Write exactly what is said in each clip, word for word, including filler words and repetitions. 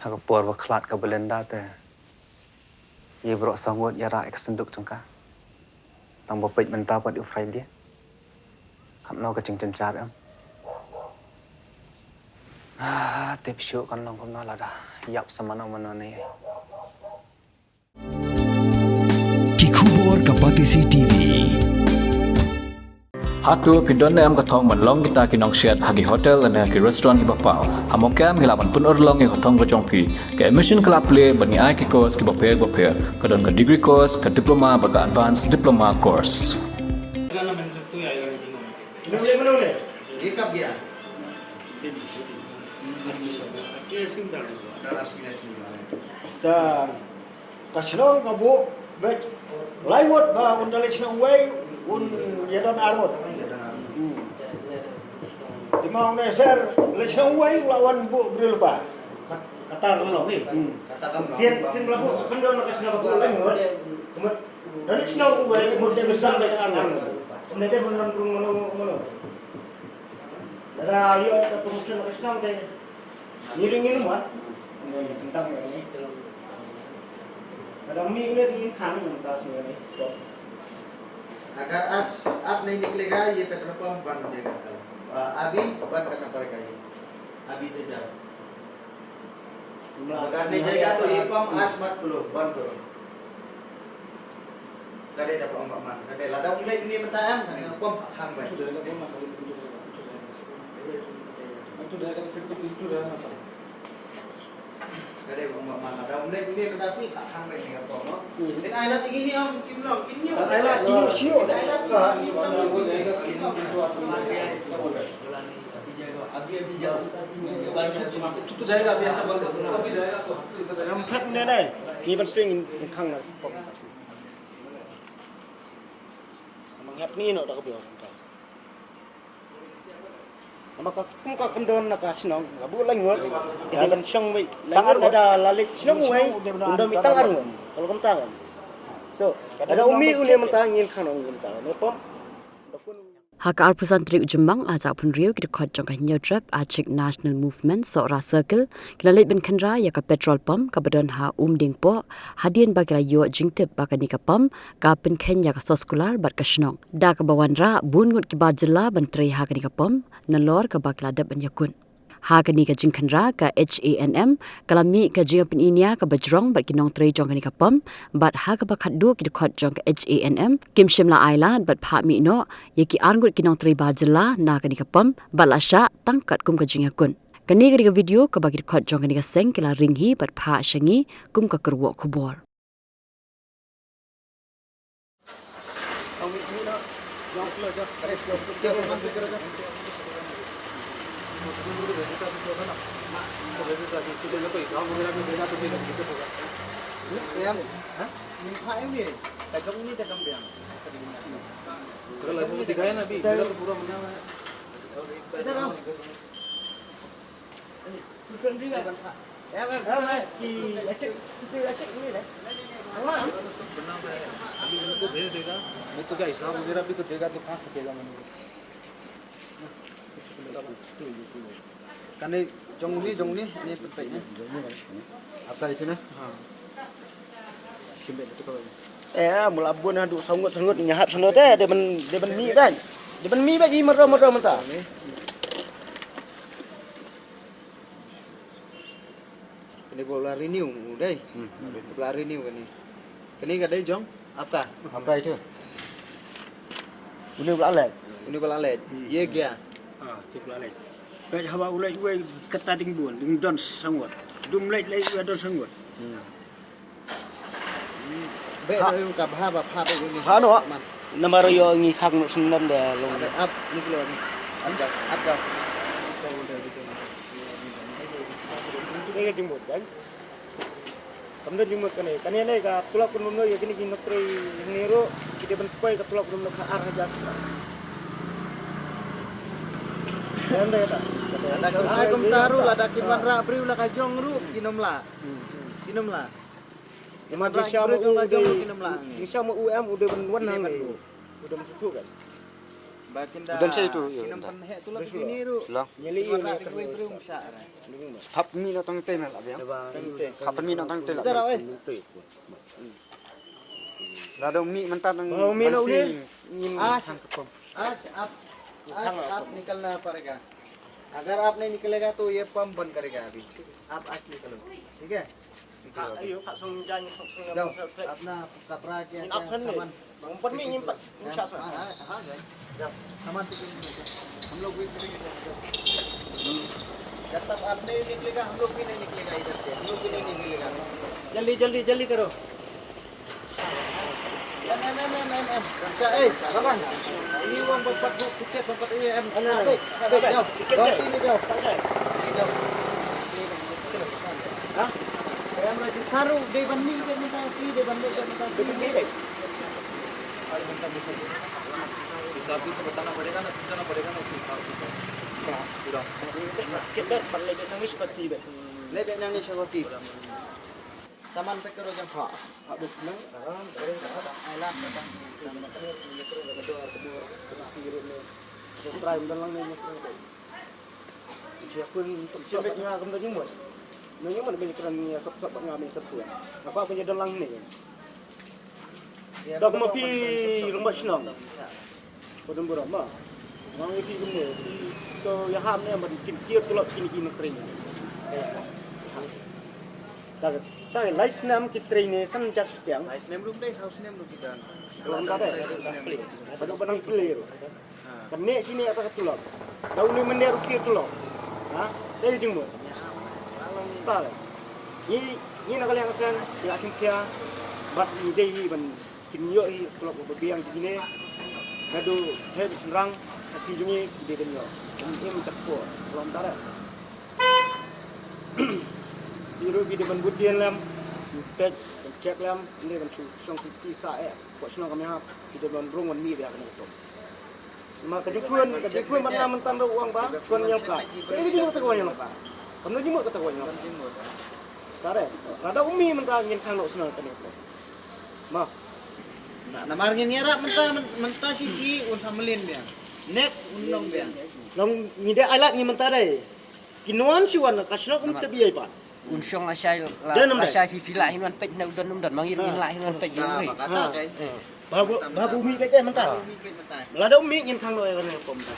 Ha ka por ba khlad ka Belinda te, ïa baroh saw ngut ïa rah ïa ka synduk jong ka. Tang ba peit mynta pat u Friday. Katno ka jingjynjar em. Ah, tip shuh kan long kumno lada ïap sa mano mano ne. Ki khubor ka Batesi T V. Hato phi don ne em ka thong ban long kita ki nongshet ha ki hotel ne ki restaurant kiba paw? Ha Mawkyrwat ngi lah ban pynurlong ïa ka thong ka jong phi. Ka admission ka la plie bad ngi ai ki course kiba pher ba pher. Ka don ka degree course, ka diploma bad ka advanced diploma course. Ka shnong ka buh beit lai ngut, ba un da leit shnong uwei un ïa don ar ngut. Hmm. Te ma une ser leit shnong uwei u la wan buh briew lypa. Kata kam long ni. Hmm. Kata kam long. Sien sien la buh kam don ka shnong ka buh lai ngut. Kumut da leit shnong uwei mut te besang beit ar ngut. Kumne te mun lam rung mano mano. Lada ïoh ka promotion ka shnong te. Ngi ring ngi mat. Tang ni. Lada mi ne ring khang ni ta sini ni. Agar as aap nahi niklega, ye petrol pump bandh ho jayega kal. Ah, abhi bandh karna padega ye. Abhi se jao. Agar nahi jayega to ye pump as mat khulo, bandh karo. Ka dei da pump man, ka dei lada um leit une mynta em, ka dei ka pump khang beit. Ka dei pump man, lada um leit une mynta shi ka khang beit ne ka pump, no? Phin ai lad ïa kine ong, kim long, kim ñiew. Ai lad ki ñiew shuh. Ai lad ki ñiew shuh. Ngam phet ne nai. Ngi ban sing khang na pump. Ngam phet ni no da ka bor. Namar ka kum ka kham don na ka shnong, ka buh lai ngut, ka dei ban shong wei. Tang ar ngut. Lada la leit shnong wei, un don wei tang ar ngut. Ka long kumta kan. So, lada um mih une mynta ngin khang noh kumta. Ne pom. Ha ka arphew san tarik u Jymmang, ha ka phew hynriew ki dkhot jong ka Hynñiewtrep Achik National Movement, Sohra Circle, ki la leit ban khynra ïa ka petrol pump kaba don ha Umdiengpoh, hadien ba ki la ïoh jingtip ba kane ka pump ka pynkheiñ ïa ka soskular bad ka shnong. Da kaba wanrah bun ngut ki bar jylla ban trei ha kane ka pump, nalor kaba ki la dep ban ïakut. Ha kane ka jingkhynra ka H A N M ka la mih ka jingpyniaid kaba jrong bad ki nongtrei jong kane ka pump, bad ha kaba khatduh ki dkhot jong ka H A N M kim shym la ai lad bad phah mih noh ïa ki ar ngut ki nongtrei bar jylla na kane ka pump, bad la shah tang katkum ka jingïakut. Kane ka dei ka video kaba ki dkhot jong kane ka seng ki la ring hi bad phah sha ngi kum ka kyrwoh khubor. Kane jong ni, jong ni, ni pynpeit ni. Apa itu na? Ha. Shim beit tu kawei. Eh, mula bun haduh sangut, sangut, nyahat sanut eh, dei ban, dei ban mih beit. Dei ban mih beit, i maro, maro mynta. Kane ba la renew, u dei. Hmm. Ba la renew kane. Kane ka dei jong, apka? Apka itu. Une u la leit. Une u la leit. Hmm. Ye gya. Ah, tu la leit. Beit haba u leit wei kata ding bun, ding don sangut. Dum leit leit wei don sangut. Hmm. Beit ha. Ïa ka bha ba pha beit ïa ni. Ha no. Man. Namar ïoh ngi khang noh snem da long. Ap ni klo ni. Ap jam, ap jam. Ni ka jingmut kan. Kam don jingmut kane. Kane ne ka tulop kan mano ïa kine ki nongtrei ne ruh ki dei ban poi ka tulop kan mano ka ar hajar. Kan da kata. Lada kin ai kumta ruh, lada kin wanrah briew la ka jong ruh, kin ym lah. Kin ym lah. Ïa ma jingshisha ma u dei, jingshisha ma u em u dei ban wan hangne. U dei ban suk suk kan. Don sa itu, ya, dah. Sila. Thap mi na tang tena la biang. Thap mi na tang tena la. Lada u mih mynta nang. As, as, as, as, आप निकलना पड़ेगा। अगर आप नहीं निकलेगा तो ये पंप बंद करेगा अभी। आप आज निकलो, ठीक है? Ayo, Pak Sung Jan, Pak Sung Jan. Jaw, apna kapra kya, kya saman? Umpat mi nyimpat. हाँ, हाँ, हाँ, जाए। जाओ, सामान तो हम लोग भी करेंगे, जाओ। जब तक आप नहीं निकलेगा, हम लोग भी नहीं निकलेगा इधर से, हम लोग भी नहीं निकलेगा। जल्दी, जल्दी, जल्दी करो। Em, em, em, em, em, em. Sa, eh, Bang. Ini uang berempat bu-, tiket berempat ini, em. Habis, habis, jauh. Ganti ni jauh. Ni jauh. Ha? Em, register, dia banding, dia minta si, dia banding, dia minta si. Kita pernah jadi nangis seperti itu. Lebih nangis seperti itu. Saman pack karo jam pha. Abis nang, aram, aram, aram, ai lak, aram. Try, ym don lang ne, ne, ne. Sia kun, sia bet nga kam da jingmut. Na jingmut ban kren ïa sop sop nga ban kren. Apa apa ïa don lang ne. Dok ma phi rembak shnong. Padam burom ma. Nang iti kumne, ito ïa ham ne, ban kin tiar tulop kin kin train. Ta, ta lai snem ki train ne san jar setiang. Lai snem ruh dei, saw snem ruh kita. Lam ta dei. Padam padang clear. Kan ne sini ata ka tulop. Lau ni mende ruh tiar tulop. Ha? Dei jingmut. Ta dei. Ngi, ngi na ka liang ka seng, ïa sngewkhia, bad ngi dei hi ban kin ïoh hi klok ba biang jingine, naduh heh shynrang, ka sngi jong ngi ki dei ban ïoh. Im im tak por, klom tare. Ki ruh ki dei ban bud dien lem, peit, ban check lem, ngi dei ban shong, shong ki ti sa eh, ko shnong ka mihap, ki dei ban rung ban mih bia kane ka tok. Ma ka jingkhun, ka jingkhun man nga mynta ruh u ong ba, khun ïa ka. Ka dei ka jingmut kata ka wan ïa ka. Kam da jingmut kata ka wan ïa ka. Tare, lada u mih mynta ngin khang noh shnong kane. Ma. Na, namar ngin ïarap mynta, myn-, mynta shisha un sa mlien biang. Next un long biang. Long ngi dei ai lad ngi mynta dei. Kin wan shi wan ka shnong um te biai ba. Un shong lashai la, lashai phi phi lah hin wan peit na u don um don ma ngi ngin lah hin wan peit na ngi. Ba bu, ba bu mih peit eh mynta. Lada u mih ngin khang noh ïa kane pom ta.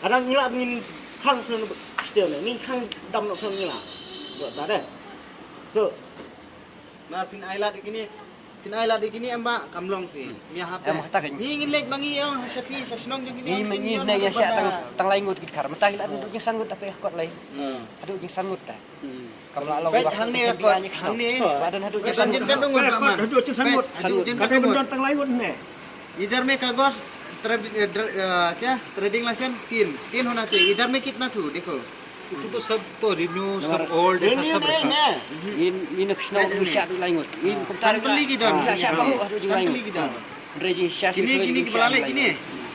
Kadang ngi lah ngin khang shnong stel ne, ngin khang dam noh shnong ngi lah. Buat ta deh. So, Mar phin ai lad ïa kine. Phin ai lad ïa kine em ba kam long phi. Mia hap. Em hata kan. Ngi ngin leit ma ngi ïa ha sha ti sha shnong jong kine. Ngi ma ngi ne ïa sha tang tang lai ngut ki khar. Mynta ki la dang duk jingsan ngut ta pe kot lai. Haduh jingsan ngut ta. Kam la long. Peit hangne kot hangne. Ba don haduh jingsan ngut. Haduh jingsan ngut. Haduh jingsan ngut. Kata bendon tang lai ngut ne. इधर में कागज, ट्रेड-, अ, ट्र-, अ, क्या? ट्रेडिंग लाइसेंस तीन, तीन होना चाहिए। इधर में कितना थू? देखो। Itu to sab to renew, sab old, sab rekha. Ngin, ngin nak shnong tu sha tu lai ngut. Ngin kumta santli ki don. Sha bahu tu lai ngut. Santli ki don. Kini, kini ki bala leh kini.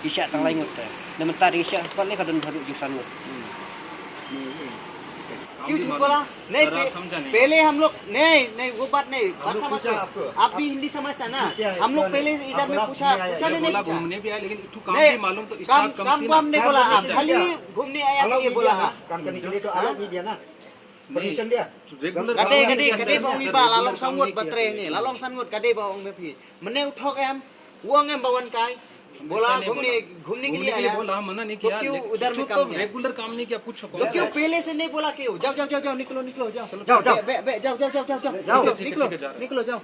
Ki sha tang lai ngut. Na mynta dei sha kon ne ka don baru jingsan ngut. क्यों झूठ बोला? नहीं, पे-, पहले हम लोग, नहीं, नहीं, वो बात नहीं, बात समझो। आप भी हिंदी समझता ना? हम लोग पहले इधर में पूछा, पूछा नहीं, नहीं पूछा? घूमने भी आए, लेकिन इतू काम नहीं, भी मालूम तो काम, स्टाफ कम काम थी को ना। हमने बोला, आप खाली घूमने आया था, ये बोला, हाँ। काम करने के लिए तो अलग ही दिया ना। परमिशन दिया। Regular कदे, काम नहीं कदे, किया कदे सर। बा उंगी बा, regular लालोंग काम संगुत नहीं किया बतरे सर। नहीं, लालोंग संगुत कदे बा उंगी भी। मने उठोक एम, उंग एम बवन kai। बोला, घूमने, घूमने के लिए आया। बोला, मना नहीं किया, क्यों उधर में काम किया? Regular काम नहीं किया, पूछो तो क्यों पहले से नहीं बोला क्यों? जाओ, जाओ, जाओ, जाओ, निकलो, निकलो, जाओ। जाओ, जाओ। बे-, बे-, जाओ, जाओ, जाओ, जाओ, जाओ। जाओ, निकलो, ठीक है, ठीक है, जा रहा हूँ। निकलो, जाओ।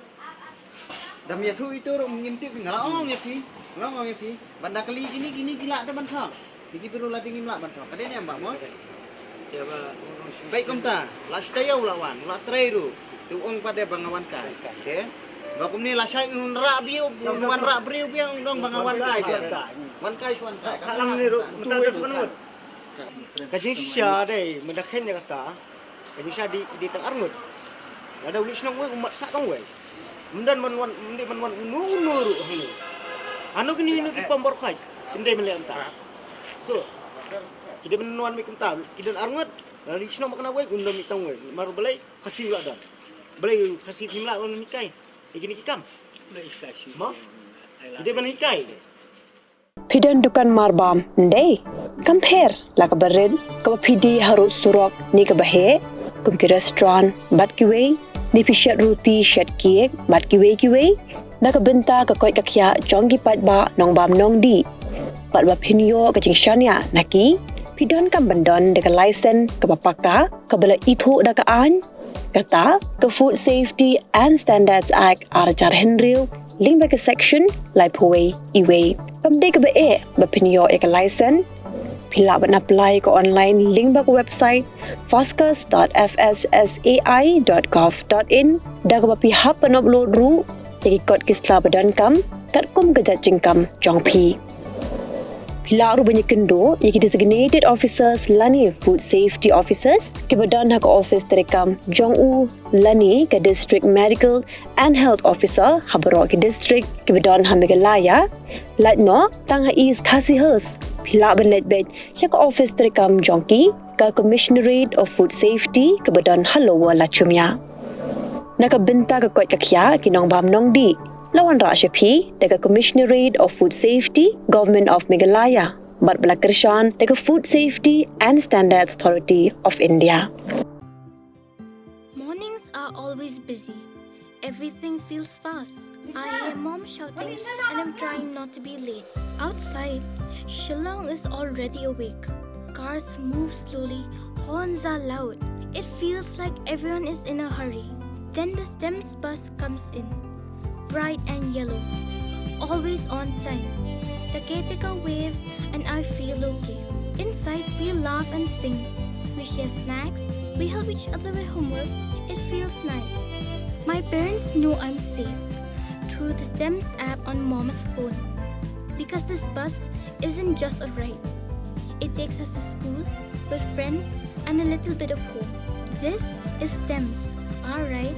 Dam ïathuh ito ruh ngim tip, nga la ong ïa phi, nga la ong ïa phi. Ban da kylli kine, kine ki lah te ban thok. Ki briew la dei ngim lah ban thok. Ka dei ne em bah mo? Peit kumta, la stay u la wan, la trei ruh. Te u ong pat de ba nga wan kai. Te ba kumne lashai un rah briew, un wan rah briew biang, ong dong ba nga wan kai. Wan kai shu wan kai. Ka lang ni ruh, mynta da shu wan. Ka jingshisha dei, mynta khein ïa kata. Ka jingshisha dei, dei tang arngut. Lada u leit shnong wei, u mat sah tang wei. Ym don ban wan, ym dei ban wan uno uno ruh hangne. Ano kine, kine ki pom bor khuid, kin dei ban leh kumta. So, ki dei ban wan mih kumta, ki don arngut, lada leit shnong ba kane wei, un don mih tang wei. Mar balei, Khasi la don. Balei Khasi phim lah ban hikai. Ïa kine ki kam. Mo? Ki dei ban hikai. Ki don dukan marbam, ndei? Kam pher la kaba rit, kaba phi die harud surok ne kaba heh, kum ki restaurant bad kiwei, ne phi shet ruti shet cake bad kiwei kiwei, na ka bynta ka koit ka khiah jong ki paidbah nongbam nongdih. Bad ba phin ïoh ka jingshaniah na ki, phi donkam ban don da ka license kaba paka, kaba la ithuh da ka aiñ, kata ka Food Safety and Standards Act ar hajar hynriew, lyngba ka section laiphew wei, iwei. Kam dei kaba eh ba phin ïoh ïa ka license. Phi lah ban apply ka online lyngba ka website foscus dot F S S A I dot gov dot in, da kaba phi hap ban upload ruh ïa ki kot ki sla ba donkam katkum ka jait jingkam jong phi. Phi lah ruh ban ïakynduh ïa ki designated officers lane food safety officers kiba don ha ka office treikam jong u lane ka district medical and health officer ha baroh ki district kiba don ha Meghalaya. Lait noh tang ha East Khasi Hills, phi lah ban leit beit sha ka office treikam jong ki, ka Commissionerate of Food Safety kaba don ha Lower Lachumia. Na ka bynta ka koit ka khiah ki nongbam nongdih, la wanrah sha phi da ka Commissionerate of Food Safety, Government of Meghalaya, bad ba la kyrshan da ka Food Safety and Standards Authority of India. Mornings are always busy. Everything feels fast. I hear mom shouting and I'm trying not to be late. Outside, Shillong is already awake. Cars move slowly, horns are loud. It feels like everyone is in a hurry. Then the STEMS bus comes in, bright and yellow, always on time. The caretaker waves and I feel okay. Inside, we laugh and sing. We share snacks, we help each other with homework. It feels nice. My parents know I'm safe through the STEMS app on mom's phone, because this bus isn't just a ride. It takes us to school, with friends, and a little bit of home. This is STEMS, our ride,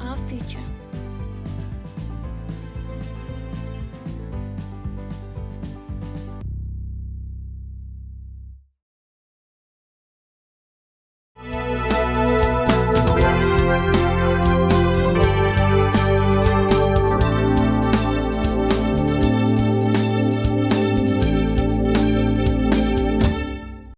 our future.